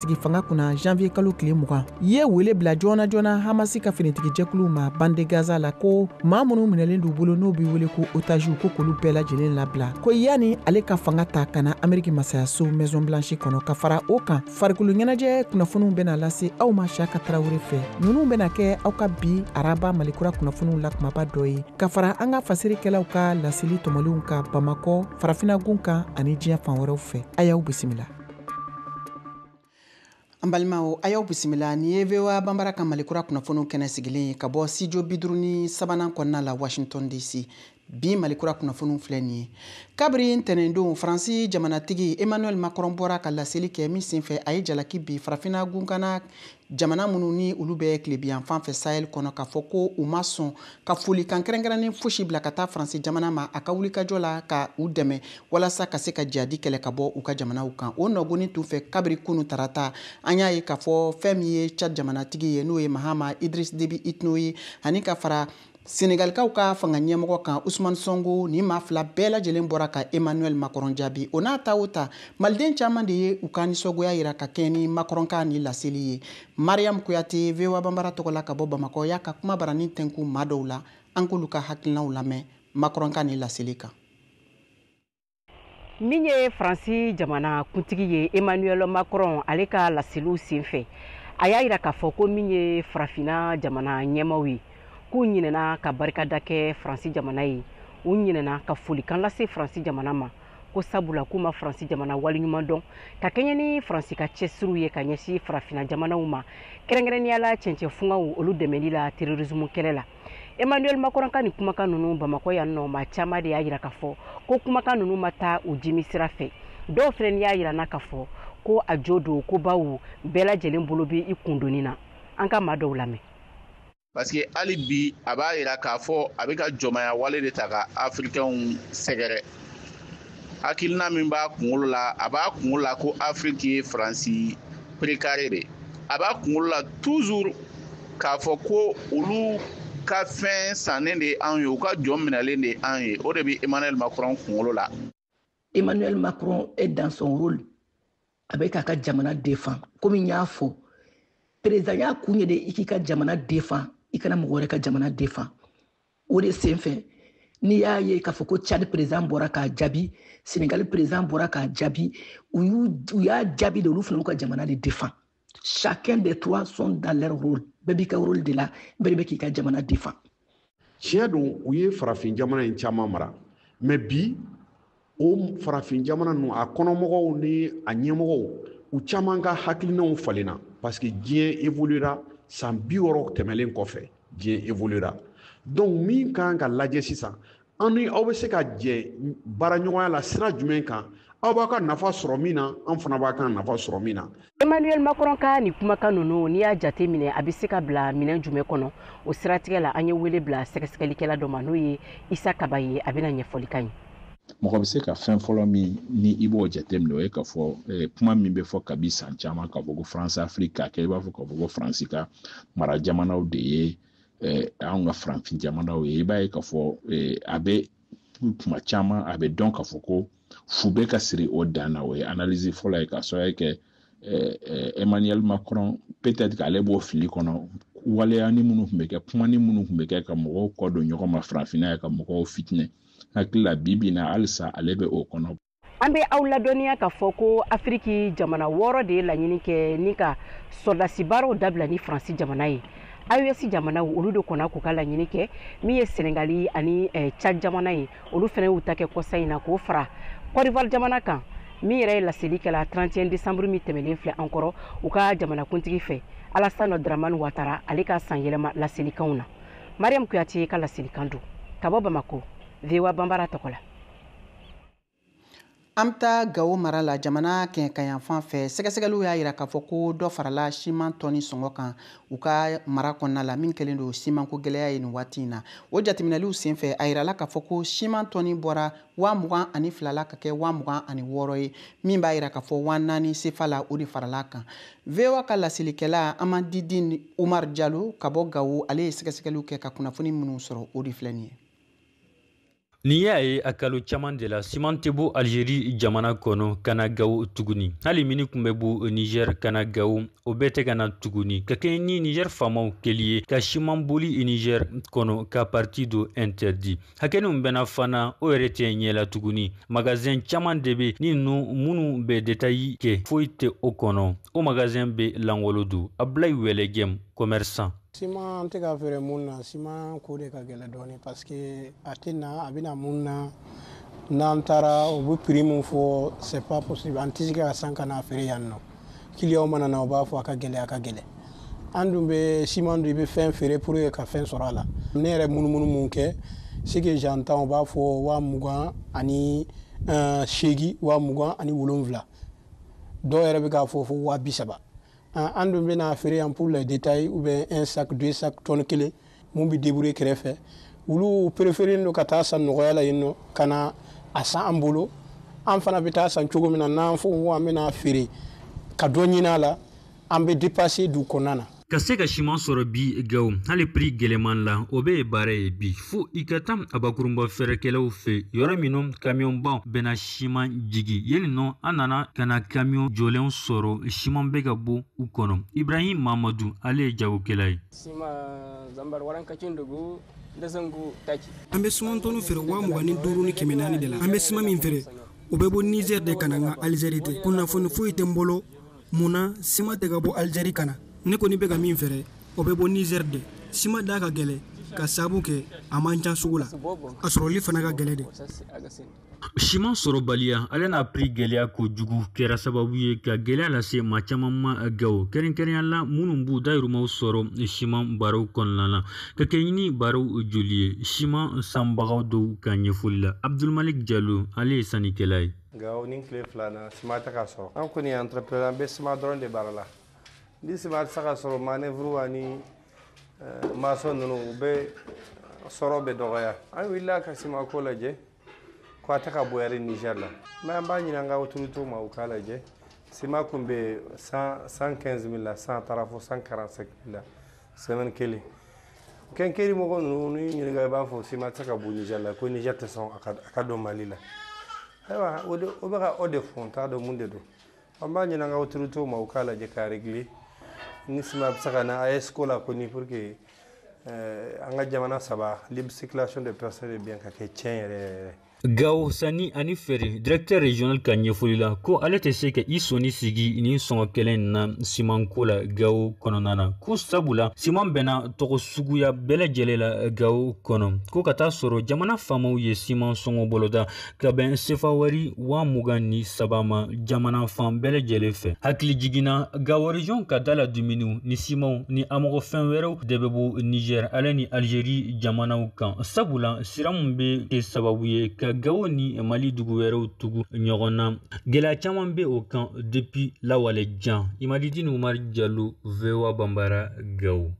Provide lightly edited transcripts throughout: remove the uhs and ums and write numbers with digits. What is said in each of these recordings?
Sigi fanga kunna janvier kalo tile 20 ye wele bila joona joona Hamasi ka finitigijɛkuluw ma bande Gaza la, ko maa minnu minɛlen d'u bolo, n'u bɛ wele ko otages, ko k'olu bɛɛ lajɛlen labila, ko yanni ale ka fanga ta ka na Ameriki masayaso Maison Blanche kɔnɔ. Ka fara o kan, farikolo ɲɛnajɛ kunnafoniw bɛna lase aw ma Siyaka Tarawele fɛ. Ninnu bɛna kɛ aw ka bi araba Malikura kunnafoniw la kumaba dɔ ye, ka fara an ka fasirikɛlaw ka laseli tɔmɔlenw kan Bamakɔ, Farafinagun kan ani diɲɛ fan wɛrɛw fɛ. A y'aw bisimila. An balimaw, a y'aw bisimila. Nin ye VOA Banbara ka Malikura kunnafoniw kɛnɛ sigilen ye ka bɔ studio 53nan kɔnɔna la, Washington DC. Bi Malikura kunnafoniw filɛ nin ye. Kabiri ntɛnɛndon, Faransi jamanatigi Emmanuel Macron bɔra ka laseli kɛ min senfɛ, a ye jalaki bi Farafinna gunkana jamana minnu ni olu bɛ tilebiyanfan fɛ Sahel kɔnɔ, k'a fɔ ko u ma sɔn ka folikan kɛrɛnkɛrɛnnen fosi bila ka taa Faransi jamana ma a ka wulikajɔ la ka u dɛmɛ walasa ka se ka jihadi kɛlɛ ka bɔ u ka jamanaw kan. O nɔgɔni tun fɛ, kabiri kunu tarata, an y'a ye k'a fɔ fɛn min ye Tchad jamanatigi ye, n'o ye Mahama Idriss Déby Itno ye, ani ka fara Senegalikaw ka fanga ɲɛmɔgɔ kan Ousmane Sonko, ni maa fila bɛɛ lajɛlen bɔra ka Emmanuel Macron jaabi. O n'a ta o ta, maliden caman de ye u ka nisɔngoya yira ka kɛɲɛ ni Macron ka ni laseli ye. Mariam Kuyate, VOA Banbara tɔgɔ la ka bɔ Bamakɔ, y'a ka kuma barani tɛnku maa dɔw la. An k'olu ka hakilinaw lamɛn Macron ka ni laseli kan. Min ye Faransi jamana kuntigi ye Emmanuel Macron, ale ka laseliw senfɛ, a y'a yira k'a fɔ ko min ye Farafinna jamana ɲɛmaw ye, k'u ɲinɛna ka barikada kɛ Faransi jamana ye, u ɲinɛna ka folikan lase Faransi jamana ma, ko sabula k'u ma Faransi jamana waleɲuman dɔn ka kɛɲɛ ni Faransi ka cɛsiriw ye ka ɲɛsin Farafinna jamanaw ma, kɛrɛnkɛrɛnnenya la cɛncɛn fungaw olu dɛmɛli la terrorisme kɛlɛ la. Emmanuel Macron ka nin kumakan ninnu, Bamakɔ yan nɔ, maa caman de y'a yira k'a fɔ ko kumakan ninnu ma taa u jimi sira fɛ. Dɔw fɛnɛ y'a yira na k'a fɔ ko a jo don, ko bawo bɛɛ lajɛlen bolo bɛ i kundoni na. An ka maa dɔw lamɛn. Parce que hali bi, a b'a yira k'a fɔ a bɛ ka jɔnmaya wale de ta ka Afirikɛnw sɛgɛrɛ. Hakilina min b'a kunkolo la, a b'a kunkolo la ko Afiriki ye Faransi pré carré de. A b'a kunkolo la toujours k'a fɔ ko olu ka fɛn sannen de ye anw ye, u ka jɔn minɛlen de ye anw ye. O de bɛ Emmanuel Macron kunkolo la. Emmanuel Macron est dans son rôle. A bɛ k'a ka jamana défend. Komi n y'a fɔ, président y'a kun ye de i k'i ka jamana défend, i kana mɔgɔ wɛrɛ ka jamana défend. O de senfɛ, n'i y'a ye k'a fɔ ko Tchad président bɔra k'a jaabi, Sénégal président bɔra k'a jaabi, u y'a jaabi de, olu fana y'u ka jamana de défend. Chacun des trois sont dans leur rôle. Bɛɛ b'i ka rôle de la, bɛɛ de bɛ k'i ka jamana défend. Tiɲɛ don, u ye farafin jamana in caman mara, mais bi o farafin jamana ninnu, a kɔnɔmɔgɔw ni a ɲɛmɔgɔw, u caman ka hakilinaw falenna, parce que diɲɛ évoluera. San 60 tɛmɛlen kɔfɛ, diɲɛ évoluera. Donc min kan ka lajɛ sisan, an ni aw bɛ se ka jɛ baaraɲɔgɔnya la sira jumɛn kan, aw b'a ka nafa sɔrɔ min na, an fana b'a ka nafa sɔrɔ min na. Emmanuel Macron ka nin kumakan ninnu, n'i y'a jate minɛ, a bɛ se ka bila minɛn jumɛn kɔnɔ? O siratigɛ la, an ye wele bila sɛgɛsɛgɛlikɛla dɔ ma, n'o ye Isa Kaba ye. A bɛna ɲɛfɔli kan ye. Mɔgɔ bɛ se ka fɛn fɔlɔ min ni i b'o jateminɛ, o ye k'a fɔ kuma min bɛ fɔ kabi san caman, k'a fɔ ko France Afrique, k'a kɛ i b'a fɔ k'a fɔ ko Faransi ka mara jamanaw de ye anw ka farafin jamanaw ye. I b'a ye k'a fɔ a bɛ kuma caman, a bɛ dɔn k'a fɔ ko fu bɛ ka siri o dan na. O ye analyse fɔlɔ ye, k'a sababu kɛ Emmanuel Macron, peut-être k'ale b'o fili kɔnɔ. Waleyani minnu tun bɛ kɛ, kumani minnu tun bɛ kɛ ka mɔgɔw kɔ don ɲɔgɔn ma farafinna ye, ka mɔgɔw fitinɛ, hakili la bi bi in na, halisa ale bɛ o kɔnɔ. An bɛ aw ladɔnniya k'a fɔ ko Afiriki jamana 6 de ye laɲini kɛ ni ka sɔrɔdasi baaraw dabila ni Faransi jamana ye. AES jamanaw, olu de kɔnna k'u ka laɲini kɛ. Min ye Senegali ani Tchad jamana ye, olu fana y'u ta kɛ kɔsa in na k'o fara Côte d'Ivoire jamana kan, min yɛrɛ ye laseli kɛla 31 décembre min tɛmɛnen filɛ an kɔrɔ, u ka jamanakuntigi fɛ, Alassane Dramane Ouattara, ale ka san yɛlɛma laselikanw na. Mariam Kuyate ka laselikan don ka bɔ Bamako, VOA Banbara tɔgɔ la. An bɛ taa Gawo mara la, jamana kɛɲɛkayanfan fɛ. Sɛgɛsɛgɛliw y'a yira k'a fɔ ko dɔ farala siman tɔni sɔngɔ kan u ka mara kɔnɔna la, min kɛlen don simanko gɛlɛya ye nin waati in na. O jateminɛliw senfɛ, a yirala k'a fɔ ko siman tɔni bɔra 22,000 la ka kɛ 26,000 ye, min b'a yira k'a fɔ 4,000 sefa la, o de farala kan. VOA ka laselikɛla Amadidine Umar Jalo ka bɔ Gawo, ale ye sɛgɛsɛgɛliw kɛ ka kunnafoni minnu sɔrɔ, o de filɛ nin ye. N'i y'a ye a kalo caman de la siman tɛ bɔ Algérie jamana kɔnɔ ka na Gawo tuguni, hali mini tun bɛ bɔ Niger ka na Gawo, o bɛɛ tɛ ka na tuguni, ka kɛɲɛ ni Niger faamaw kɛli ye ka siman boli Niger kɔnɔ ka parti dɔ interdit. Hakɛninw bɛna fana, o yɛrɛ tɛ ɲɛ la tuguni. Magasin caman de bɛ ni ninnu minnu bɛ détail kɛ, foyi tɛ o kɔnɔ, o magasin bɛ langolo don. Abulayi Wɛlɛgɛm, commerçant. Siman tɛ ka feere mun na, siman ko de ka gɛlɛn dɔɔnin parce que a tɛ na, a bɛna mun na, n'an taara u bɛ prix mun fɔ, c'est pas possible, an tɛ se ka san ka n'a feere yan nɔ. Client mana na, u b'a fɔ a ka gɛlɛn, a ka gɛlɛn. An dun bɛ siman dun, i bɛ fɛn feere pour que ka fɛn sɔrɔ a la. Ne yɛrɛ munumunu mun kɛ, ce que j'entends, u b'a fɔ 28,000, 27,000, dɔw yɛrɛ bɛ k'a fɔ fo 30,000. An dun bɛna feere yan pour les détails ou bien un sac, deux sacs, tonne kelen, mun bɛ débrouiller kɛrɛfɛ. Olu préféré don ka taa san nɔgɔya la yen nɔ ka na a san an bolo. An fana bɛ taa san cogo min na, n'an fɔ ko an bɛna feere ka dɔ ɲini a la, an bɛ dépasser dugu kɔnɔna na. Ka se ka siman sɔrɔ bi Gawo, hali prix gɛlɛman la, o bɛ ye baara ye bi, fo i ka taa a bakurunba fɛrɛkɛlaw fɛ yɔrɔ minnu kamiyɔnbaw bɛna siman jigi yen nɔ. An nana ka na kamiyɔn jɔlenw sɔrɔ, siman bɛ ka bɔ u kɔnɔ. Ibrahim Mamadu, ale ye jagokɛla ye. An bɛ siman tɔnu feere 25,400 de la. An bɛ siman min feere, o bɛ bɔ Niger de ka na, nka Algérie tɛ. Kunnafoni foyi tɛ n bolo mun na siman tɛ ka bɔ Algérie ka na. Ne kɔni bɛ ka min feere, o bɛ bɔ Niger de. Siman da ka gɛlɛn ka sababu kɛ a man ca sugu la, a sɔrɔli fana ka gɛlɛn de. Siman sɔrɔbaliya ale n'a prix gɛlɛya kojugu kɛra sababu ye ka gɛlɛya lase maa caman ma Gawo, kɛrɛnkɛrɛnya la minnu b'u dayirimɛw sɔrɔ siman baaraw kɔnɔna na, ka kɛ ni baaraw joli ye. Siman sanbagaw dɔw ka ɲɛfɔli la, Abdulmalik Jalo, ale ye sannikɛla ye. Gawo ni tile fila na, siman tɛ ka sɔrɔ. An kɔni ye entrepreneur, an bɛ siman dɔrɔn de baara la. Ni siman tɛ se ka sɔrɔ, manœuvre ani maçon ninnu, u bɛ sɔrɔ bɛ dɔgɔya. An wulila ka siman ko lajɛ ko a tɛ ka bɔ yɛrɛ Niger la, mais an b'a ɲini an ka autorité ma, u k'a lajɛ. Siman kun bɛ 115 000 la, 100 taara fo 145 000 la semaine kelen. Kɛnkɛri mɔgɔ ninnu n'i ɲininka, i b'a fɔ siman tɛ se ka bɔ Niger la, ko Niger tɛ sɔn a ka don Mali la. Ayiwa, o de o bɛ ka o de fɔ, n t'a dɔn mun de don. An b'a ɲini an ka autorité ma, u k'a lajɛ k'a régler, ni siman bɛ se ka na AES ko la kɔni, pour que an ka jamana saba, libre circulation de personnes et biens ka kɛ tiɲɛ yɛrɛ yɛrɛ. Gawo sanni ani feere directeur régional ka ɲɛfɔli la, ko ale tɛ se ka i sɔnni sigi nin sɔngɔ kelen na simanko la Gawo kɔnɔna na, ko sabula siman bɛnna tɔgɔ suguya bɛɛ lajɛlen la Gawo kɔnɔ, ko ka taa sɔrɔ jamana faamaw ye siman sɔngɔ boloda ka bɛn sefa wari 23,000 ma jamana fan bɛɛ lajɛlen fɛ. Hakili jiginna, Gawo région ka da la dumuniw ni simanw ni a mago fɛn wɛrɛw de bɛ bɔ Niger ale ni Algérie jamanaw kan, sabula sira min bɛ kɛ sababu ye ka Gawo ni Mali dugu wɛrɛw tugu ɲɔgɔn na, gɛlɛya caman bɛ o kan depuis lawale jan. Imadidine Umar Jalo, VOA Bambara, Gawo.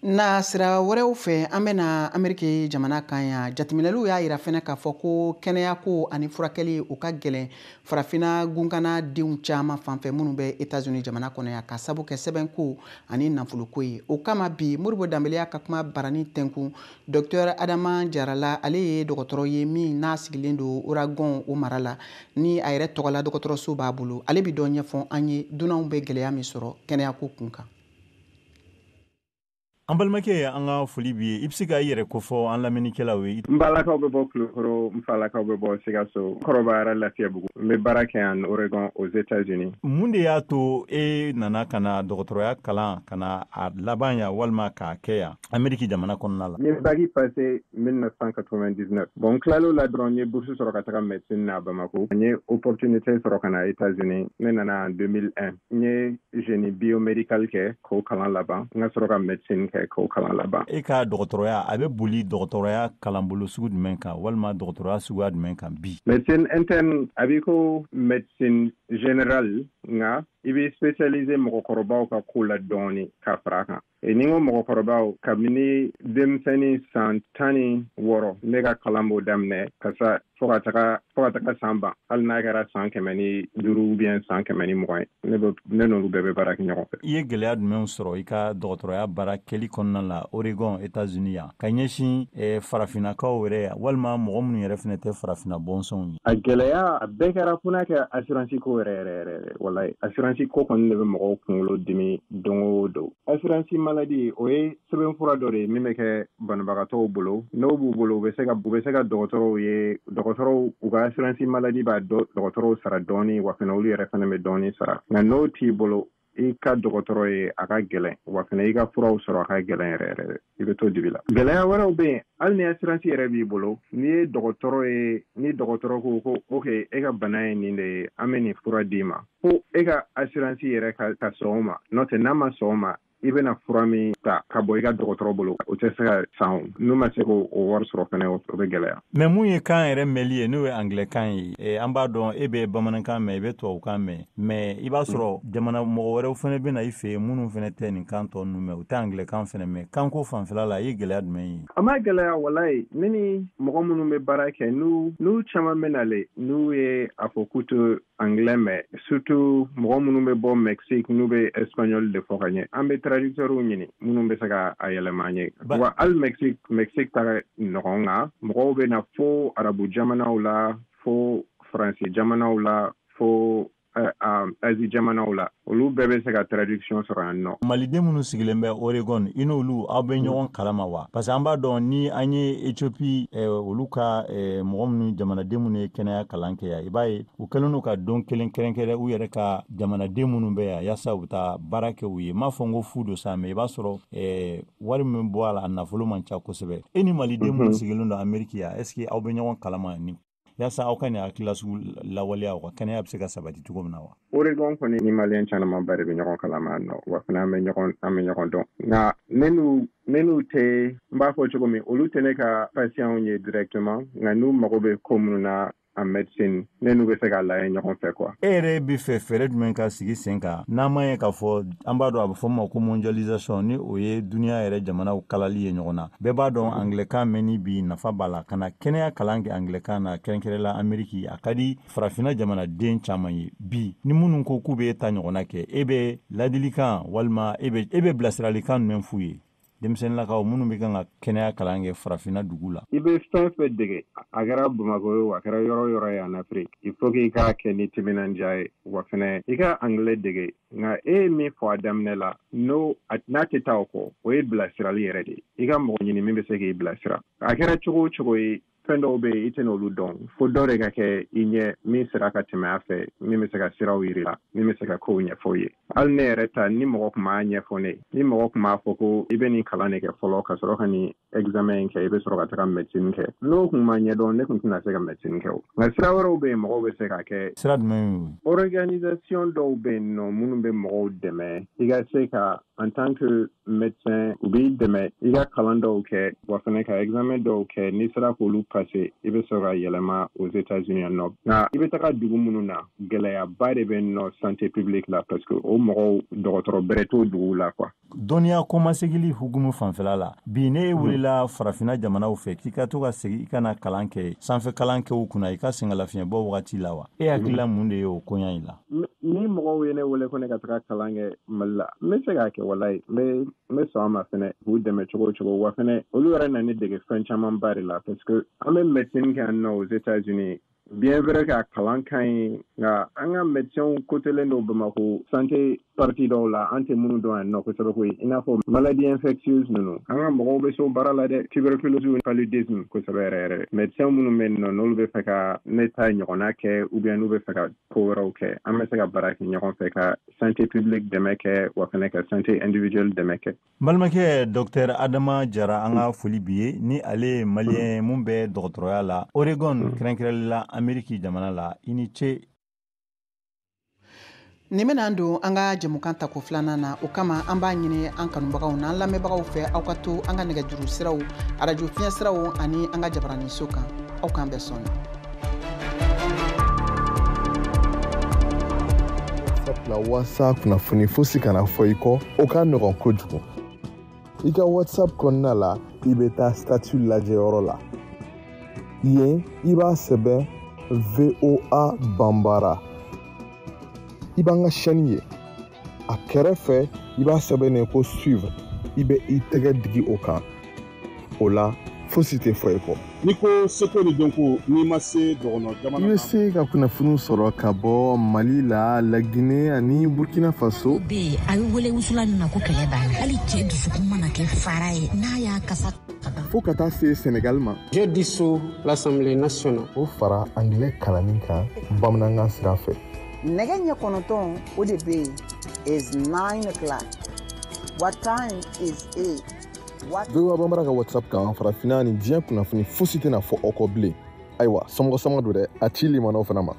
Na sira wɛrɛw fɛ, an bɛna Ameriki jamana kan yan. Jateminɛliw y'a yira fɛnɛ k'a fɔ ko kɛnɛyako ani furakɛli, o ka gɛlɛn Farafinna gunkana denw caman fanfɛ minnu bɛ Etats-Unis jamana kɔnɔ yan, ka sabu kɛ sɛbɛnko ani nafoloko ye. O kama bi, Modibo Danbele y'a ka kuma barani tɛnkun Docteur Adama Jarala, ale ye dɔgɔtɔrɔ ye min n'a sigilen don Oregon o mara la, ni a yɛrɛ tɔgɔla dɔgɔtɔrɔso b'a bolo. Ale bi dɔ ɲɛfɔ an ye dunanw bɛ gɛlɛya min sɔrɔ kɛnɛyako kun kan. An balimakɛ, an ka foli b'i ye. I bɛ se ka i yɛrɛ kofɔ an lamɛnnikɛlaw ye? N balakaw bɛ bɔ Kulukoro, n falakaw bɛ bɔ Sikaso, kɔrɔbayara Lafiyabugu. N bɛ baara kɛ yan Oregon, aux États-Unis. Mun de y'a to e nana ka na dɔgɔtɔrɔya kalan, ka na a laban yan walima k'a kɛ yan Ameriki jamana kɔnɔna la? N ye bac passé 1999. Bon, n tilal'o la dɔrɔn, n ye bourse sɔrɔ ka taga médecine na Bamako. N ye opportunité sɔrɔ ka na États-Unis. Ne nana en 2001. N ye génie biomédical kɛ k'o kalan laban, n ka sɔrɔ ka médecine kɛ k'o kalan laban. E ka dɔgɔtɔrɔya, a bɛ boli dɔgɔtɔrɔya kalanbolo sugu jumɛn kan walima dɔgɔtɔrɔya suguya jumɛn kan bi? Médecine interne, a b'i ko médecine générale, nka i b'i spécialisé mɔgɔkɔrɔbaw ka ko la dɔɔni ka fara a kan. Ni n ko mɔgɔkɔrɔbaw, kabini denmisɛnnin san 16, ne ka kalan b'o daminɛ ka sa fo ka taga san ban, hali n'a kɛra san 105 ou bien san 120 ye, ne n'olu bɛɛ bɛ baara kɛ ɲɔgɔn fɛ. I ye gɛlɛya jumɛnw sɔrɔ i ka dɔgɔtɔrɔya baara kɛli kɔnɔna la Oregon, États-Unis yan, ka ɲɛsin farafinnakaw yɛrɛ walima mɔgɔ minnu yɛrɛ fɛnɛ tɛ farafinna bɔnsɔnw ye? A gɛlɛya a bɛɛ kɛra fo n'a kɛra assurance ko yɛrɛ yɛrɛ yɛrɛ, walayi. Assurance ko kɔni de bɛ mɔgɔw kunkolo dimi don o don. Assurance maladie, o ye sɛbɛnfura dɔ de ye min bɛ kɛ banabagatɔw bolo. N'o b'u bolo, u bɛ se ka dɔgɔtɔrɔw ye, dɔgɔtɔrɔw u ka assurance maladie b'a dɔgɔtɔrɔw sara dɔɔni, wa fɛnɛ olu yɛrɛ fɛnɛ bɛ dɔɔni sara. Nka n'o t'i bolo, i ka dɔgɔtɔrɔ ye a ka gɛlɛn, wa fɛnɛ i ka furaw sɔrɔ a ka gɛlɛn yɛrɛ yɛrɛ, i bɛ to dibi la. Gɛlɛya wɛrɛw bɛ yen, hali ni assurance yɛrɛ b'i bolo, n'i ye dɔgɔtɔrɔ ye, ni dɔgɔtɔrɔ ko ok, e ka bana ye nin de ye, an bɛ nin fura d'i ma, fo e ka assurance yɛrɛ ka sɔn o ma. N'o tɛ, n'a ma sɔn o ma, i bɛna fura min ta ka bɔ i ka dɔgɔtɔrɔ bolo, o tɛ se ka san o. N'u ma se k'o wari sɔrɔ fɛnɛ, o bɛ gɛlɛya. Mais mun ye kan yɛrɛ mɛnli ye, n'o ye anglais-kan ye, an b'a dɔn e bɛ bamanankan mɛn, i bɛ tubabukan mɛn, mais i b'a sɔrɔ jamana mɔgɔ wɛrɛw fɛnɛ bɛ na i fɛ yen minnu fɛnɛ tɛ nin kan tɔ ninnu mɛn, u tɛ anglais-kan fɛnɛ mɛn. Kanko fanfɛla la, i ye gɛlɛya jumɛn ye? A ma gɛlɛya, walayi. Ne ni mɔgɔ minnu bɛ baara kɛ, n'u caman bɛ nale, n'u ye a fɔ k'u tɛ anglais mɛn, surtout mɔgɔ minnu bɛ bɔ Mexique, n'u bɛ espagnol de fɔ ka ɲɛ, an bɛ traducteurs ɲini minnu bɛ se ka a yɛlɛma an ye. Wa hali Mexique ta ka nɔgɔn, nka mɔgɔw bɛ na fo arabu jamanaw la, fo faransi jamanaw la, fo Asie jamanaw la, olu bɛɛ bɛ se ka traduction sɔrɔ yan nɔ. Maliden minnu sigilen bɛ Oregon, i n'olu aw bɛ ɲɔgɔn kalama wa? Parce que an b'a dɔn ni an ye Ethiopie, olu ka mɔgɔ minnu, jamanaden minnu ye kɛnɛya kalan kɛ yan, i b'a ye u kɛlen don ka don kelen kɛrɛnkɛrɛn u yɛrɛ ka jamanaden minnu bɛ yan yaasa u bɛ taa baara kɛ u ye. N m'a fɔ n ko fu don sa, mais i b'a sɔrɔ wari min bɔ a la, a nafolo man ca kosɛbɛ. E ni maliden minnu sigilen don Amérique yan, est ce que aw bɛ ɲɔgɔn kalama ni yaasa aw ka nin hakililasugu lawaleya, u ka kɛnɛya bɛ se ka sabati cogo min na wa? Oregon kɔni ni maliyɛn camanba de bɛ ɲɔgɔn kalama nɔ, wa fana an bɛ ɲɔgɔn dɔn. Nka ne n'u tɛ, n b'a fɔ cogo min, olu tɛ ne ka patients ye directement, nka n'u mago bɛ ko minnu na en médecine, ne n'u bɛ se k'a lajɛ ɲɔgɔn fɛ quoi. E yɛrɛ bɛ fɛ fɛɛrɛ jumɛn ka sigi sen kan, n'an ma ye k'a fɔ an b'a dɔn a bɛ fɔ ma ko mondialisation, ni o ye duniya yɛrɛ jamanaw kalali ye ɲɔgɔn na? Bɛɛ b'a dɔn anglais-kan mɛnni bi nafa b'a la, ka na kɛnɛya kalan kɛ anglais-kan na, kɛrɛnkɛrɛnla Amérique, a ka di farafinna jamanaden caman ye bi. Ni minnu ko k'u bɛ ta ɲɔgɔnna kɛ, e bɛ ladilikan walima e bɛ bilasiralikan jumɛn f'u ye, denmisɛnninlakaw minnu bɛ kan ka kɛnɛya kalan kɛ farafinna dugu la? I bɛ fɛn fɛn dege, a kɛra Bamakɔ ye o, a kɛra yɔrɔ yɔrɔ ye en Afrique, il faut que i k'a kɛ ni timinandiya ye. Wa fɛnɛ i ka anglais dege, nka e ye min fɔ a daminɛ la, n'a tɛ taa o kɔ, o ye bilasirali yɛrɛ de ye. I ka mɔgɔ ɲini min bɛ se k'i bilasira. A kɛra cogo o cogo ye, fɛn dɔw bɛ yen i tɛna olu dɔn, fo dɔ de ka kɛ i ɲɛ min sera ka tɛmɛ a fɛ, min bɛ se ka siraw yir'i la, min bɛ se ka kow ɲɛfɔ i ye. Hali ne yɛrɛ ta, ni mɔgɔ tun b'a ɲɛfɔ ne ye, ni mɔgɔ tun b'a fɔ ko i bɛ nin kalan de kɛ fɔlɔ ka sɔrɔ ka nin examen in kɛ, i bɛ sɔrɔ ka taga médecine kɛ, n'o tun ma ɲɛdɔn, ne tun tɛna se ka médecine kɛ o. Nka sira wɛrɛw bɛ yen mɔgɔw bɛ se ka kɛ. Sira jumɛn ye? Organisation dɔw bɛ yen nɔ minnu bɛ mɔgɔw dɛmɛ i ka se ka, en tant que médecin, u b'i dɛmɛ i ka kalan dɔw kɛ, wa fɛnɛ ka examen dɔw kɛ. N'i sera k'olu passer, i bɛ sɔrɔ ka yɛlɛma aux États-Unis yan nɔ. Nka i bɛ taga dugu minnu na, gɛlɛyaba de bɛ nɔ santé publique la, parce que o mɔgɔw dɔgɔtɔrɔ bɛrɛ t'o duguw la quoi. Dɔnniya kɔmasegili hukumu fanfɛla la, bi ne wulila farafinna jamanaw fɛ k'i ka to ka segin i kana kalan kɛ, sanfɛ kalan kɛ u kunna i ka sɛgɛnlafiɲɛbɔ wagati la wa? E hakilila mun de ye o koɲa in la? Ni mɔgɔw ye ne wele ko ne ka taga kalan kɛ Mali la, n bɛ se k'a kɛ, walayi. N bɛ sɔn a ma fɛnɛ, k'u dɛmɛ cogo o cogo. Wa fɛnɛ olu yɛrɛ na ne dege fɛn camanba de la, parce que an bɛ médecine kɛ yan nɔ aux États-Unis, bien vrai que a kalan ka ɲi, nka an ka médecins kotelen don Bamakɔ santé partie dɔw la, an tɛ minnu dɔn yan nɔ kosɛbɛ koyi, i n'a fɔ maladie infectieuse ninnu. An ka mɔgɔw bɛ se o baara la dɛ, tuberculose, paludisme, kosɛbɛ yɛrɛ yɛrɛ. Médecins minnu bɛ yen nɔ, n'olu bɛ fɛ ka ne ta ɲɔgɔnna kɛ, ou bien n'u bɛ fɛ ka ko wɛrɛw kɛ, an bɛ se ka baara kɛ ɲɔgɔn fɛ ka santé publique dɛmɛ kɛ, wa fɛnɛ ka santé individuelle dɛmɛ kɛ. N balimakɛ docteur Adama Jara, an ka foli b'i ye. Ni ale ye maliyɛn mun bɛ dɔgɔtɔrɔya la Oregon, kɛrɛnkɛrɛnli la Ameriki jamana la, i ni ce. Nin bɛna don an ka jɛmukan tako filanan na. O kama, an b'a ɲini an kanubagaw n'an lamɛnbagaw fɛ, aw ka to an ka nɛgɛjuru siraw, arajo fiɲɛ siraw ani an ka jabaraninso kan. Aw k'an bɛn sɔɔni. Sabula waasa kunnafoni fosi kana fɔ i kɔ, o ka nɔgɔn kojugu. I ka WhatsApp kɔnɔna la, i bɛ taa statut lajɛyɔrɔ la. Yen, i b'a sɛbɛn VOA Banbara. I b'an ka chaîne ye. A kɛrɛfɛ, i b'a sɛbɛn ko suivre. I bɛ i tɛgɛ digi o kan. O la, fosi tɛ fɔ i kɔ. N'i ko seko ni dɔnko, n'i ma se dɔgɔnɔ jamana I bɛ se ka kunnafoniw sɔrɔ ka bɔ Mali la, Laginɛ ani Burkina Faso. Bɛ yen a bɛ wele wusula min ma ko kɛlɛ b'a la, hali cɛ dusukun mana kɛ fara ye n'a y'a kasa. Fo ka taa se Senegal ma. Je dissous l'Assemblée nationale. O fara anglais kalanni kan bamanankan sira fɛ. Nɛgɛ ɲɛ 9 o de bɛ yen is 9 o'clock. What time is it? VOA Banbara ka WhatsApp kan, farafinna ni diɲɛ kunnafoni fosi tɛna fɔ aw kɔ bilen. Ayiwa, somɔgɔ sama don dɛ, a ci limanaw fana ma.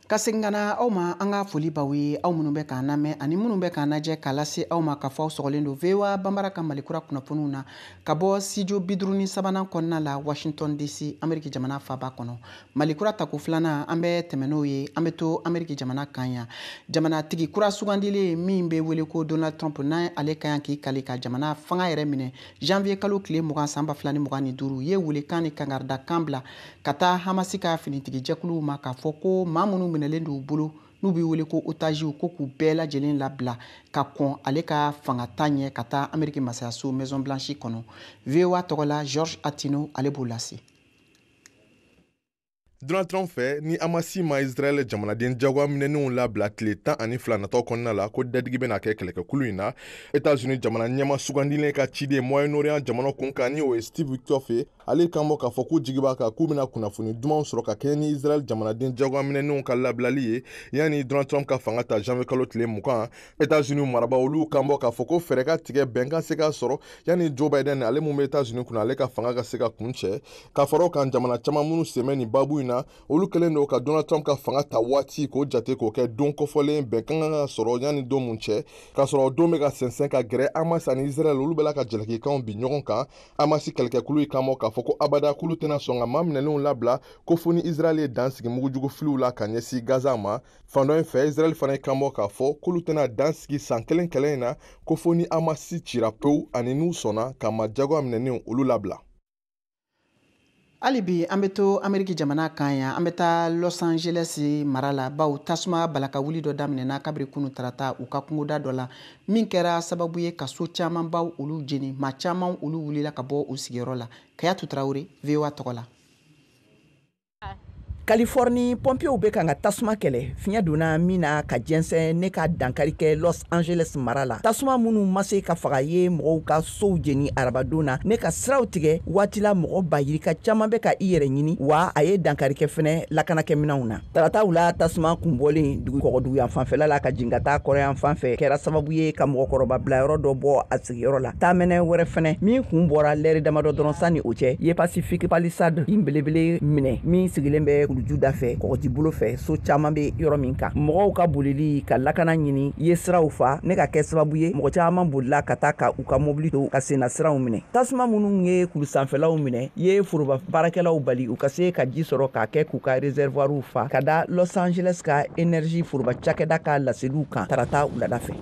Ka segin ka na aw ma, an ka foli b'aw ye, aw minnu bɛ k'an lamɛn ani minnu bɛ k'an lajɛ, k'a lase aw ma k'a fɔ aw sɔgɔlen don VOA Banbara ka Malikura kunnafoniw na ka bɔ studio 53nan kɔnɔna la, Washington DC, Ameriki jamana faaba kɔnɔ. Malikura tako filanan, an bɛ tɛmɛ n'o ye. An bɛ to Ameriki jamana kan yan. Jamanatigi kura sugandilen min bɛ wele ko Donald Trump, n'a ale ka kan k'i kali ka jamana fanga yɛrɛ minɛ janvier kalo tile 20 san 2025, ye welekan ni kangaridakan bila ka taa Hamasi ka finitigi jɛkuluw ma, k'a fɔ ko maa minnu minɛlen don u bolo n'u bɛ wele ko otaziw, ko k'u bɛɛ lajɛlen labila ka kɔn ale ka fanga ta ɲɛ ka taa Ameriki masayaso Maison Blanche kɔnɔ. VOA tɔgɔ la, George Atino, ale b'o lase. Donald Trump fɛ, ni Hamasi ma Israɛl jamanaden jagoya minɛnenw labila tile 12 natɔ kɔnɔna la, ko dadigi bɛna kɛ kɛlɛkɛkulu in na. États-Unis jamana ɲɛma sugandilen ka ciden Moyen-Orient jamana kun kan, ni o ye Steve Witkoff ye, ale kan bɔ k'a fɔ k'u jigi b'a kan k'u bɛna kunnafoni dumanw sɔrɔ ka kɛɲɛ ni Israɛl jamanaden jagoya minɛnenw ka labilali ye yanni Donald Trump ka fanga ta janvier kalo tile 20. États-Unis marabaaw, olu kan bɔ k'a fɔ ko fɛɛrɛ ka tigɛ, bɛnkan se ka sɔrɔ yanni Joe Biden, ale mun bɛ États-Unis kunna, ale ka fanga ka se ka kuncɛ. Ka fara o kan, jamana caman minnu sen bɛ nin baabu in na, olu kɛlen don ka Donald Trump ka fanga ta waati k'o jate k'o kɛ don kɔfɔlen, bɛnkan kan ka sɔrɔ yanni don mun cɛ, k'a sɔrɔ o don bɛ ka sɛnsɛn ka gɛrɛ. Hamas ani Israël, olu bɛ la ka jalakikanw bin ɲɔgɔn kan. Hamas kɛlɛkɛkulu yi kan bɔ k'a fɔ ko abada k'olu tɛna sɔn ka maa minɛlenw labila ko fo ni Israël ye dan sigi mugujugu filiw la ka ɲɛsin Gaza ma. Fan dɔ in fɛ, Israël fana ye kan bɔ k'a fɔ k'olu tɛna dan sigi san kelen kɛlɛ in na ko fo ni Hamas cira pewu ani n'u sɔnna ka maa jagoya minɛnenw olu labila. Hali bi an bɛ to Ameriki jamana kan yan, an bɛ taa Los Angeles mara la, bawo tasuma balaka wuli dɔ daminɛna kabiri kunu tarata u ka kungoda dɔ la, min kɛra sababu ye ka so camanbaw olu jeni, maa caman olu wulila ka bɔ u sigiyɔrɔ la. Kayatu Tarawele, VOA tɔgɔ la. Californie pɔmpiyew bɛ kan ka tasuma kɛlɛ, fiɲɛ donna min na ka jɛnsɛn ne ka dankari kɛ Los Angeles mara la. Tasuma minnu ma se ka faga ye mɔgɔw ka sow jeni arabadon na ne ka siraw tigɛ waati la. Mɔgɔ ba yirika caman bɛ ka i yɛrɛ ɲini, wa a ye dankari kɛ fɛnɛ lakanakɛminɛnw na. Tarataw la, tasuma kunbɔlen dugu kɔgɔduguyan fanfɛla la ka jigin ka taa kɔrɔyan fan fɛ kɛra sababu ye ka mɔgɔkɔrɔba bilayɔrɔ dɔ bɔ a sigiyɔrɔ la. Taamɛnɛ wɛrɛ fɛnɛ min kun bɔra lɛri damadɔ dɔrɔn sanni o cɛ ye Pacific Palisade in belebele minɛ, min sigilen bɛ kulujuda fɛ kɔgɔji bolo fɛ, so caman bɛ yɔrɔ min kan. Mɔgɔw ka bolili ka lakana ɲini ye siraw fa ne ka kɛ sababu ye mɔgɔ caman bolila ka taa ka u ka mobili to ka senna siraw minɛ. Tasuma minnu ye kulu sanfɛlaw minɛ ye foroba baarakɛlaw bali u ka se ka ji sɔrɔ k'a kɛ k'u ka réservoirw fa, ka da Los Angeles ka énergie foroba cakɛda ka laseliw kan tarata wulada fɛ.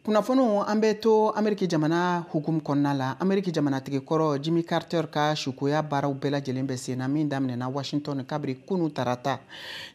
Kunnafoniw, an bɛ to Ameriki jamana hukumu kɔnɔna la. Ameriki jamanatigi kɔrɔ Jimmy Carter ka sukoya baaraw bɛɛ lajɛlen bɛ sen na, min daminɛna Washington kabiri kunu tarata.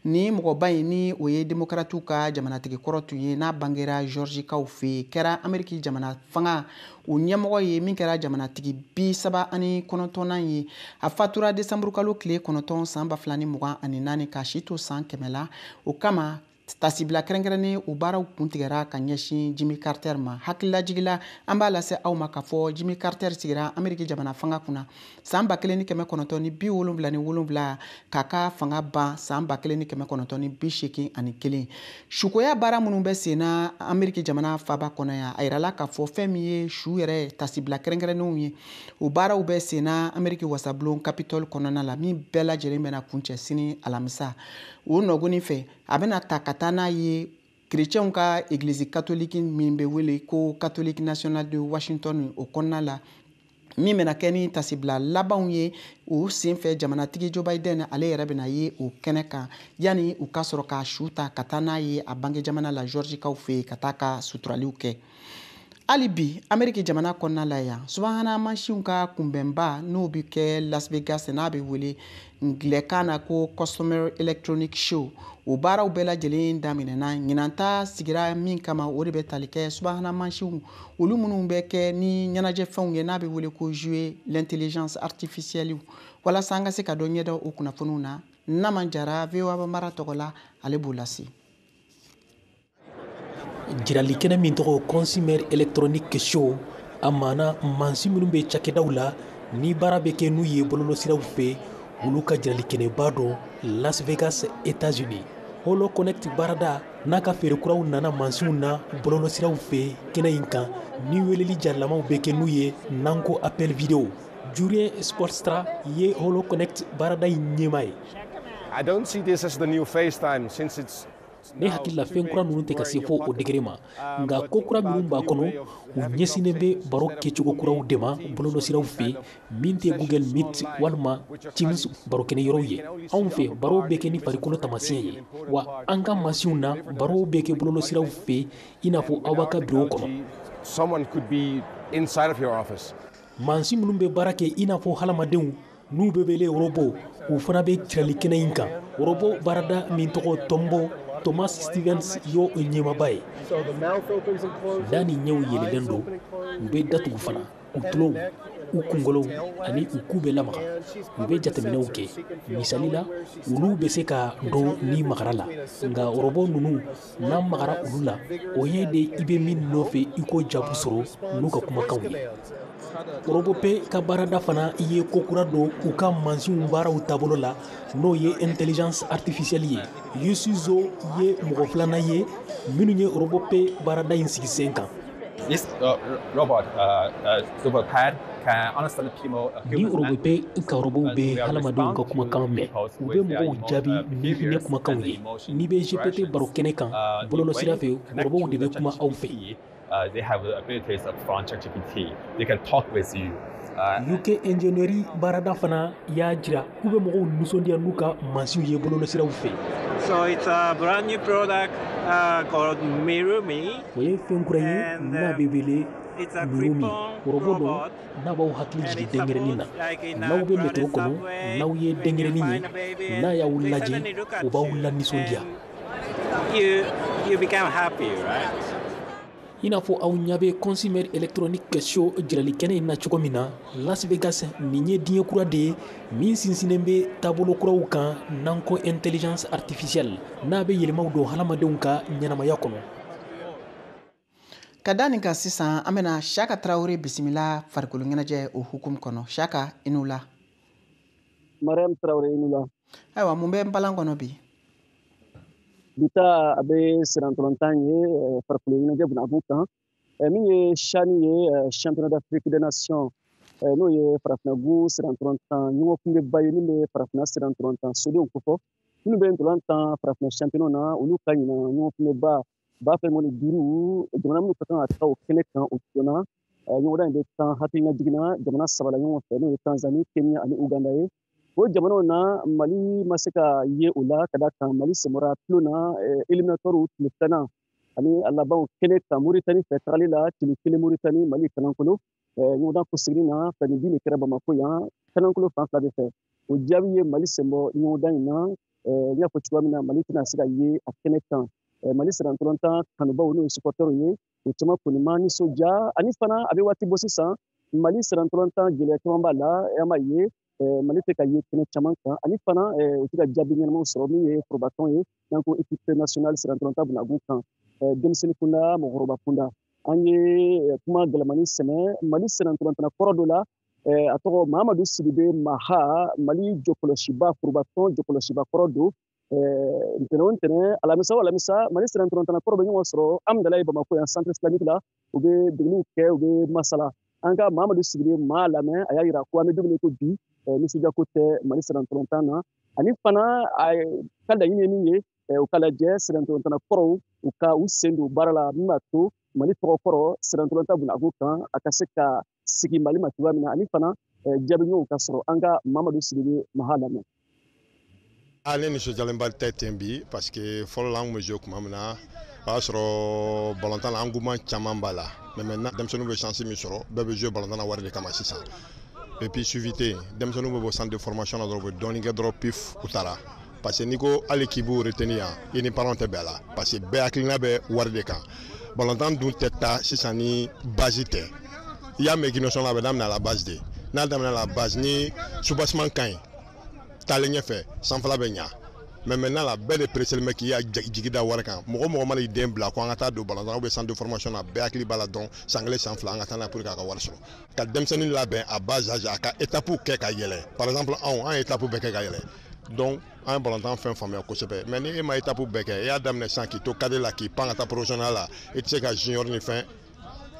Ni mɔgɔba in, ni o ye Demokratiw ka jamanatigi kɔrɔ tun ye, n'a bangera Georgikaw fɛ yen, kɛra Ameriki jamana fanga o ɲɛmɔgɔ ye, min kɛra jamanatigi 39nan ye. A fatura desanburu kalo tile 9 san 2024, ka si to san 100 la. O kama, tasibila kɛrɛnkɛrɛnnen o baaraw kuntigɛra ka ɲɛsin Jimmy Carter ma. Hakililajigila, an b'a lase aw ma k'a fɔ Jimmy Carter sigira Ameriki jamana fanga kunna san 1977, k'a ka fanga ban san 1981. Sukoya baara minnu bɛ sen na Ameriki jamana faaba kɔnɔ yan, a yirala k'a fɔ fɛn min ye su yɛrɛ tasibila kɛrɛnkɛrɛnnenw ye, o baaraw bɛ sen na Ameriki wasabulon Capitole kɔnɔna la, min bɛɛ lajɛlen bɛna kuncɛ sini alamisa. O nɔgɔnin fɛ, a bɛna ta ka taa n'a ye kerecɛnw ka egilizi katoliki min bɛ wele ko Catholique National de Washington, o kɔnɔna la, Min bɛna kɛ ni tasibila labanw ye o senfɛ, jamanatigi Joe Biden ale yɛrɛ bɛna ye o kɛnɛ kan, yanni u ka sɔrɔ k'a su ta ka taa n'a ye a bange jamana la, Georgikaw fɛ yen, ka taa ka suturaliw kɛ. Hali bi Ameriki jamana kɔnɔna la yan, subahana mansinw ka kunbɛnba, n'o bɛ kɛ Las Vegas, n'a bɛ wele ngilɛkan na ko Consumer Electronic Show, o baaraw bɛɛ lajɛlen daminɛna. Ɲinan ta sigira min kama, o de bɛ tali kɛ subahana mansinw, olu minnu bɛ kɛ ni ɲɛnajɛfɛnw ye, n'a bɛ wele ko jouer l'intelligence artificielle. Walasa an ka se ka dɔ ɲɛdɔn o kunnafoniw na, Naman Jara, VOA Bambara tɔgɔ la, ale b'o lase. Jirali kɛnɛ min tɔgɔ Consumer Electronic Show, a maana mansin minnu bɛ cakɛdaw la ni baara bɛ kɛ n'u ye bɔlɔlɔsiraw fɛ, olu ka jirali kɛnɛba don Las Vegas, États-Unis. Holo Connect baarada n'a ka feere kuraw nana mansinw na bɔlɔlɔsiraw fɛ kɛnɛ in kan, ni weleli jalamaw bɛ kɛ n'u ye, n'an ko appel vidéo. Jurien Spoelstra ye Holo Connect baarada in ɲɛmaa ye. I don't see this as the new FaceTime since it's Ne hakili la, fɛn kura ninnu tɛ ka se fo o degré ma, nka ko kura minnu b'a kɔnɔ, u ɲɛsinnen bɛ baro kɛcogo kuraw de ma bɔlɔlɔsiraw fɛ, min tɛ Google Meet walima Teams barokɛnɛ yɔrɔw ye. Anw fɛ, baro bɛ kɛ ni farikolo taamasiyɛn ye, wa an ka mansinw na, baro bɛ kɛ bɔlɔlɔsiraw fɛ i n'a fɔ aw b'a ka biro kɔnɔ. Someone could be inside of your office. Mansin minnu bɛ baara kɛ i n'a fɔ hadamadenw, n'u bɛ wele robot, u fana bɛ jirali kɛnɛ in kan. Robot baarada min tɔgɔ Tombo, Thomas Stevens y'o ɲɛmaaba ye. Da ni ɲɛw yɛlɛlen don, u bɛ datugu fana, u tulow, u kunkolow ani u ku bɛ lamaga. U bɛ jateminɛw kɛ. Misali la, olu bɛ se ka dɔn ni magara la, nka robot ninnu, n'an magara olu la, o ye de i bɛ min nɔfɛ, i k'o jaabi sɔrɔ n'u ka kumakanw ye. Robopay ka baarada fana ye ko kura don u ka mansinw baaraw taabolo la, n'o ye intelligence artificielle ye. Yusu Zo ye mɔgɔ filanan ye minnu ye Robopay baarada in sigi sen kan. This robot, Super Pet, can understand people. Ni Robopay ka robotw bɛ hadamadenw ka kumakan mɛn, u bɛ mɔgɔw jaabi ni hinɛ kumakanw ye. N'i bɛ GPT baro kɛnɛ kan bɔlɔlɔsira fɛ, robotw de bɛ kuma aw fɛ. They have the abilities of from ChatGPT. They can talk with you. UK Engineering baarada fana y'a jira k'u bɛ mɔgɔw nisɔndiya n'u ka mansinw ye bɔlɔlɔsiraw fɛ. So it's a brand new product called Mirumi. O ye fɛn kura ye n'a bɛ wele Mirumi. Robot don n'a b'aw hakili jigin denyɛrɛnin na. N'aw bɛ métro kɔnɔ, n'aw ye denyɛrɛnin ye, n'a y'aw lajɛ, o b'aw lanisɔndiya. You become happy, right? I n'a fɔ aw ɲɛ bɛ Consumer Electronic Show jirali kɛnɛ in na cogo min na Las Vegas, nin ye diɲɛ kura de ye min sinsinnen bɛ taabolo kuraw kan, n'an ko intelligence artificielle, n'a bɛ yɛlɛmaw don hadamadenw ka ɲɛnamaya kɔnɔ. Ka da nin kan sisan, an bɛna Siyaka Tarawele bisimila farikolo ɲɛnajɛ o hukumu kɔnɔ. Siyaka, i n'u la. Mariam Tarawele, i n'u la. Ayiwa, mun bɛ npalan kɔnɔ bi? Bi ta, a bɛ sirantɔlɔntan ye farikolo ɲɛnajɛ bunakun kan. Min ye CHAN ye, Championnat d'Afrique des Nations, n'o ye farafinnagun sirantɔlɔntan ɲɔgɔnkunbɛba ye, min bɛ farafinna sirantɔlɔntan sodenw kofɔ minnu bɛ ntolan farafinna championnat na, olu ka ɲina ɲɔgɔnkunbɛba 2025, jamana minnu ka kan ka taa o kɛnɛ kan, o donna ɲɔgɔndan in bɛ tan. Hakilina jiginna jamana saba la ɲɔgɔn fɛ, n'o ye Tanzanie, Kenya ani Uganda ye. O jamanaw na, Mali ma se ka ye o la, ka da kan Mali senbɔra tulon na éliminatoire tile filanan ani a labanw kɛnɛ kan Moritani fɛ, tagali la 1 Moritani, Mali kanankolo. Ɲɔgɔndan kɔseginni na, 2-0 de kɛra Bamako yan, kanankolo fan fila de fɛ. O jaabi ye Mali senbɔ ɲɔgɔndan in na. N y'a fɔ cogoya min na, Mali tɛna se ka ye a kɛnɛ kan. Mali sirantɔlɔntan kanubaw, n'o ye supporters ye, o caman kɔni ma nisɔndiya. Ani fana, a bɛ waati bɔ sisan, Mali sirantɔlɔntan gɛlɛya caman b'a la. An b'a ye Mali tɛ ka ye kɛnɛ caman kan, ani fana u tɛ ka jaabi ɲɛnamaw sɔrɔ min ye forobatɔn ye, n'an ko équipe nationale sirantɔlɔntan bunakun kan, denmisɛnnin kunda, mɔgɔkɔrɔba kunda. An ye kuma gɛlɛmani sɛmɛ Mali sirantɔlɔntanna kɔrɔ dɔ la, a tɔgɔ Mahamadu Sidibe Maha, Mali jɔkɔlɔsiba, forobatɔn jɔkɔlɔsiba kɔrɔ don. Ntɛnɛn o ntɛnɛn, alamisa o alamisa, Mali sirantɔlɔntanna kɔrɔ bɛ ɲɔgɔn sɔrɔ Amudalayi Bamakɔ yan, centre islamique la. U bɛ degeliw kɛ, u bɛ masala. An ka Mahamadu Sidibe Maha lamɛn. A y'a yira ko an bɛ don min ko bi, nisɔndiya ko tɛ Mali sirantɔlɔntan na. Ani fana, a ka laɲini ye min ye, u ka lajɛ sirantɔlɔntanna kɔrɔw, u ka u sen don baara la, min b'a to Mali tɔgɔ kɔrɔ sirantɔlɔntan bunakun kan, a ka se ka sigi Mali ma cogoya min na, ani fana jaabi ɲumanw ka sɔrɔ. An ka Mamadu Sidibe Maha lamɛn. Ne nisɔndiyalenba tɛ ten bi, parce que fɔlɔ la, an tun bɛ jouer tuma min na, o y'a sɔrɔ balontan la engouement caman b'a la. Mais maintenant, denmisɛnninw bɛ chance min sɔrɔ, bɛɛ bɛ jouer balontan na wari de kama sisan. Et puis suivi tɛ yen. Denmisɛnninw bɛ bɔ centre de formation na dɔrɔn, u bɛ dɔɔnin kɛ dɔrɔn, pif, u taara. Parce que n'i ko hali k'i b'u retenir yan, i ni parents tɛ bɛn a la, parce que bɛɛ hakilina bɛ wari de kan. Balontan dun tɛ taa sisan ni base tɛ. I y'a mɛn, équipe nationale a bɛ daminɛ à la base de. N'a daminɛ à la base, ni soubassement ka ɲi, taalen ɲɛfɛ sanfɛla bɛ ɲa. Mais maintenant la, bɛɛ de pressé bɛ k'i jigi da wari kan. Mɔgɔ mɔgɔ mana i den bila ko an ka taa don balontan ou bien centre de formation na, bɛɛ hakili b'a la dɔrɔn san kelen, san fila, an ka taa n'a ye pour que a ka wari sɔrɔ. Ka denmisɛnnin labɛn à bas âge, a ka étape kɛ ka yɛlɛ. Par exemple, anw, an ye étape bɛɛ kɛ ka yɛlɛ, donc an ye balontan fɛn faamuya kosɛbɛ. Mais ni e ma étape bɛɛ kɛ, e y'a daminɛ sisan k'i to cadet la, k'i pan ka taa professionnel la, i tɛ se ka junior ni fɛn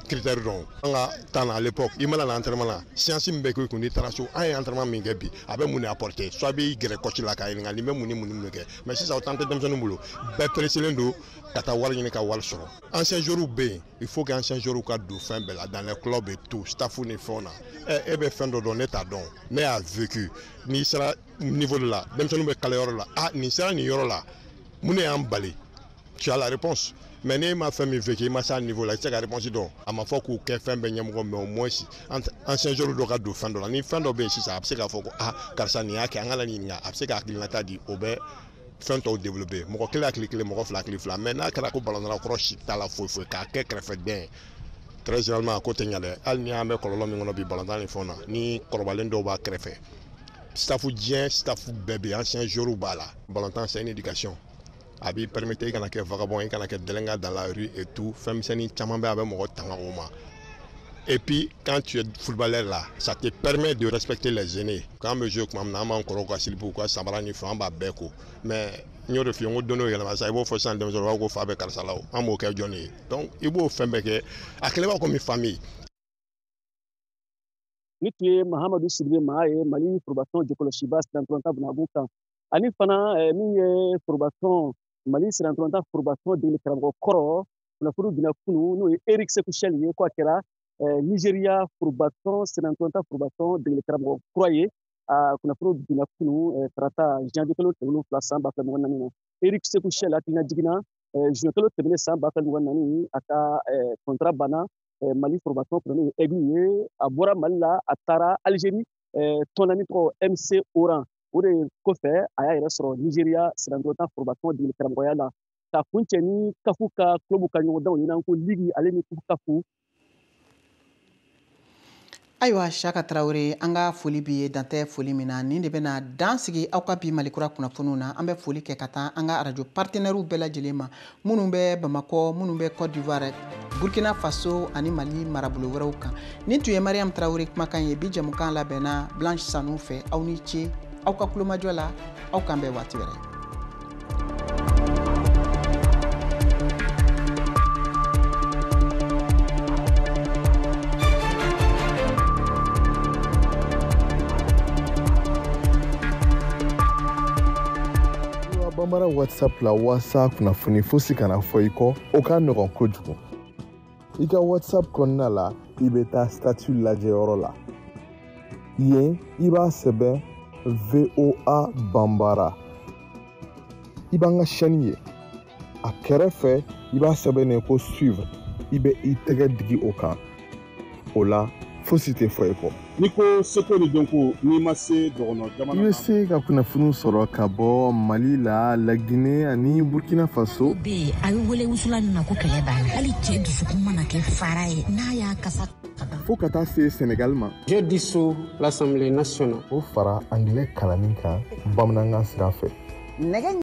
critère dɔn. An ka temps na, à l'époque, i mana na entraînement na, séance min bɛ kɛ i kun, n'i taara so, an ye entraînement min kɛ bi, a bɛ mun de apporter? Soit i b'i gɛrɛ coach la k'a ɲininka nin bɛ mun ni mun ni mun kɛ. Mais sisan, o temps tɛ denmisɛnnin bolo. Bɛɛ pressé don ka taa wari ɲini ka wari sɔrɔ. Ancien joueurs bɛ yen, il faut que ancien joueurs ka don fɛn bɛɛ la, dans les clubs et tout, staff ni fɛnw na. Ɛ, e bɛ fɛn dɔ dɔn, ne t'a dɔn, ne y'a vécu. N'i sera niveau dɔ la, denmisɛnninw bɛ kala yɔrɔ la, ah, nin sera nin yɔrɔ la, mun de y'an bali? Tu as la réponse. Mais n'e ma fɛn min vécu, i ma s'a niveau la, i tɛ se ka réponse dɔn. A ma fɔ k'u kɛ fɛn bɛɛ ɲɛmɔgɔ, mais au moins ancien joueur dɔ ka don fɛn dɔ la. Ni fɛn dɔ bɛ yen sisan, a bɛ se k'a fɔ ko ah, karisa nin y'a kɛ, an ka na ɲininka, a bɛ se ka hakilinata di, o bɛ fɛn tɔw développer. Mɔgɔ kelen hakili kelen, mɔgɔ fila hakili fila. Mais n'a kɛra ko balontanna kɔrɔ si t'a la foyi foyi, k'a kɛ kɛrɛfɛdɛn ye, très généralement a ko tɛ ɲɛ dɛ. Hali ni an bɛ kɔlɔlɔ min kɔnɔ bi balontan ni fɛnw na, ni kɔrɔbalen dɔw b'a kɛrɛfɛ, staff, diɲɛ staff bɛɛ bɛ yen, ancien joueur b'a la. Balontan, c'est une éducation. A b'i permettre i kana kɛ vagabond, i kana kɛ délinquant dans la rue et tout. Fɛn misɛnnin caman bɛ, a bɛ mɔgɔ tanga o ma. Et puis quand tu es footballeur là, ça te permet de respecter les aînés. Quand an bɛ jouer tuma min na, an b'an kɔrɔw ka slip, u ka samara ni fɛn, an b'a bɛɛ ko. Mais n y'o de f'i ye, n ko don dɔ yɛlɛma sa, i b'o fɔ sisan denmisɛnninw b'a fɔ ko fa bɛ karisa la o, an b'o kɛ jɔnni ye? Donc i b'o fɛn bɛɛ kɛ, a kɛlen b'a komi famille. Ni tun ye Mahamadu Sidibe Maa ye, Mali forobatɔn jɔkɔlɔsiba sirantɔlɔntan bunakun kan, ani fana min ye forobatɔn, Mali sirantɔlɔntan forobatɔn degeli karamɔgɔ kɔrɔ. Kunnafoni binna kunu, n'o ye Eric Sekou Chelle ye, ko a kɛra Nigeria forobatɔn, sirantɔlɔntan forobatɔn degeli karamɔgɔ kura ye. A kunnafoni binna kunu, tarata, janvier kalo tile 7 san 2024 na. Eric Sekou Chelle hakilina jiginna, juin kalo tɛmɛnen san 2024, a ka contrat banna Mali forobatɔn kunna, n'o ye Aigle ye. A bɔra Mali la, a taara Algérie, tɔn na min tɔgɔ MC Oran. O de kɔfɛ, a y'a yɛrɛ sɔrɔ Nigeria sirantɔlɔntan forobatɔn degeli karamɔgɔya la. Ka kuncɛ ni CAF ka club ka ɲɔgɔndanw ye, n'an ko ligue ale ni coupe CAF. Ayiwa, Saka Tarawele, an ka foli b'i ye, dantɛ foli min na. Nin de bɛna dan sigi aw ka bi Malikura kunnafoniw na. An bɛ foli kɛ ka taa an ka arajo partenaires bɛɛ lajɛlen ma, minnu bɛ Bamakɔ, minnu bɛ Côte d'Ivoire, Burkina Faso ani Mali marabolo wɛrɛw kan. Nin tun ye Mariam Tarawele kumakan ye. Bi jɛmukan labɛnna Blanche Sanu fɛ. Aw ni ce aw ka kulomajɔ la. Aw k'an bɛn waati wɛrɛ. Bambara WhatsApp la, waasa kunnafoni fosi kana fɔ i kɔ, o ka nɔgɔn kojugu. I ka WhatsApp kɔnɔna la, i bɛ taa statut lajɛyɔrɔ la. Yen, i b'a sɛbɛn VOA Bambara, i b'an ka chaîne ye. A kɛrɛfɛ, i b'a sɛbɛn ko suivre, i bɛ i tɛgɛ digi o kan. O la, fosi tɛ fɔ i kɔ. N'i ko seko ni dɔnko, n'i ma se dɔgɔnɔ jamana I bɛ se ka kunnafoniw sɔrɔ ka bɔ Mali la, Laginɛ ani Burkina Faso. Bɛ yen, a bɛ wele wusulan min ma ko kɛlɛ b'a la, hali cɛ dusukun mana kɛ fara ye, n'a y'a kasa. Fo ka taa se Senegal ma. Je dissous l'Assemblée nationale. O fara angilɛ kalanni kan bamanankan sira fɛ. Nɛgɛ